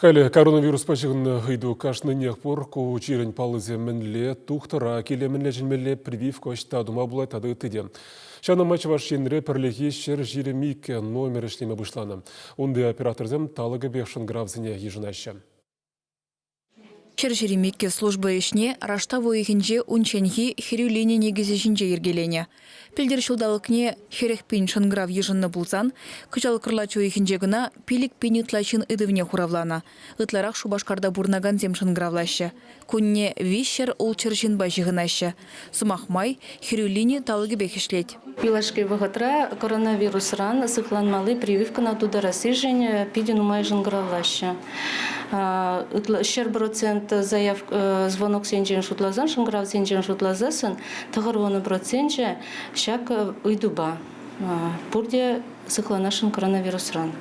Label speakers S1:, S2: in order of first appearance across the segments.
S1: Халӗ коронавируспа ҫыхӑннӑ ыйту кашнинех пур. Ку чирӗн паллисем мӗнле, тухтӑра киле мӗнле чӗнмелле, прививка ӑҫта тума пулать тата ытти те. Ҫавна май Чӑваш Енре пӗрлехи 122 номер ӗҫлеме пуҫланӑ. Унти операторсем талӑкӗпех шӑнкӑравсене йышӑнаҫҫӗ.
S2: 122 служба ӗҫне раштав уйӑхӗнче унчченхи хӗрӳ лини никӗсӗ ҫинче йӗркеленӗ. Пӗлтӗр ҫулталӑкне 40 пин шӑнкӑрав йышӑннӑ пулсан, кӑҫал кӑрлач уйӑхӗнче кӑна 5 пин ытла ҫын ыйтӑвне хуравланӑ. Ытларах Шупашкарта пурӑнакансем шӑнкӑравлаҫҫӗ. Кунне 300 ултҫӗр ҫынпа ҫыхӑнаҫҫӗ. Сӑмах май, хӗрӳ лини талӑкӗпех ӗҫлет.
S3: Юлашки вӑхӑтра коронавирусран сыхланмалли прививкӑна тутарассишӗн питӗ нумай шӑнкӑравлаҫҫӗ. 100% заявка звоноксенчен шутласан, шӑнкӑравсенчен шутласассӑн 90 проценчӗ ҫак ыйтупа пурте сыхланасшӑн коронавирусран.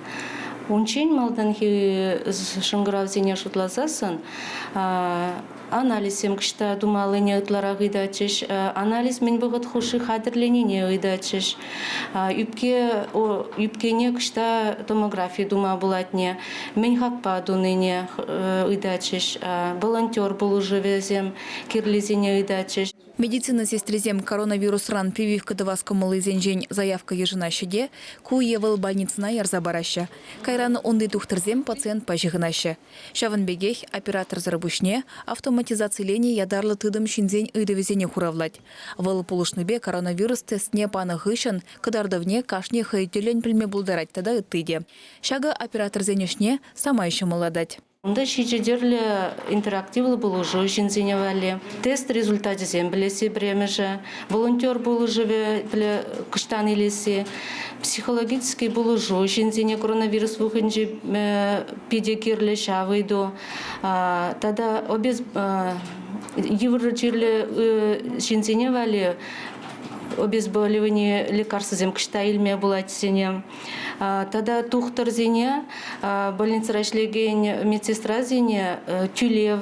S3: Унччен малтанхи шӑнкӑравсене шутласассӑн анализсем кӑҫта тумаллине ытларах ыйтатчӗҫ, анализ мӗн вӑхӑт хушши хатӗрленине ыйтатчӗҫ, ӳпке ӳпкене кӑҫта томографи тума пулатне, мӗн хакпа тунине ыйтатчӗҫ, волонтер пулӑшӑвӗсем кирлисене ыйтатчӗҫ.
S2: Медицина сестрисем коронавирусран прививка тӑвас кӑмӑллисенчен заявка йышӑнаҫҫӗ те ку е вӑл больницӑна ярса параҫҫӗ. Кайран унти тухтӑрсем пациентпа ҫыхӑнаҫҫӗ. Ҫавӑн пекех операторсӑр пуҫне автоматизациленӗ ятарлӑ тытӑм ҫынсен ыйтӑвӗсене хуравлать. Вӑл пулӑшнипе коронавирус тестне панӑ хыҫҫӑн кӑтартӑвне кашни хӑй тӗллӗн пӗлме пултарать тата ытти те. Ҫакӑ операторсен ӗҫне самай ҫӑмӑллатать.
S3: Унта ҫичӗ тӗрлӗ интерактивлӑ пулӑшу ҫынсене валли, тест результачӗсем пӗлесси пӗрремӗшӗ, волонтер пулӑшӑвӗ кӑҫтан илесси, психологический пулӑшу ҫынсене коронавирус вӑхӑтӗнче питӗ кирлӗ ҫав ыйту тата йывӑр чирлӗ ҫынсене валли обезболивание лекарствӑсем кӑҫта илме пулать сене. Тата тухтӑрсене, больницӑра ӗҫлекен медсестрасене тӳлев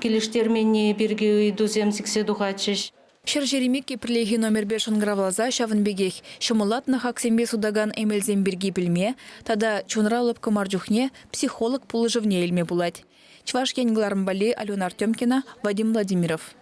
S3: килӗштерменни пирки ыйтусем сиксе тухатчӗҫ.
S2: 122 пӗрлехи номерпе шӑнкӑравласа ҫавӑн пекех ҫӑмӑллатнӑ хаксемпе сутакан эмелсем пирки пӗлме тата чунра лӑпкӑ мар чухне психолог пулӑшӑвне илме пулать. Чӑваш Ен кӑларӑм валли Алена Артемкина, Вадим Владимиров.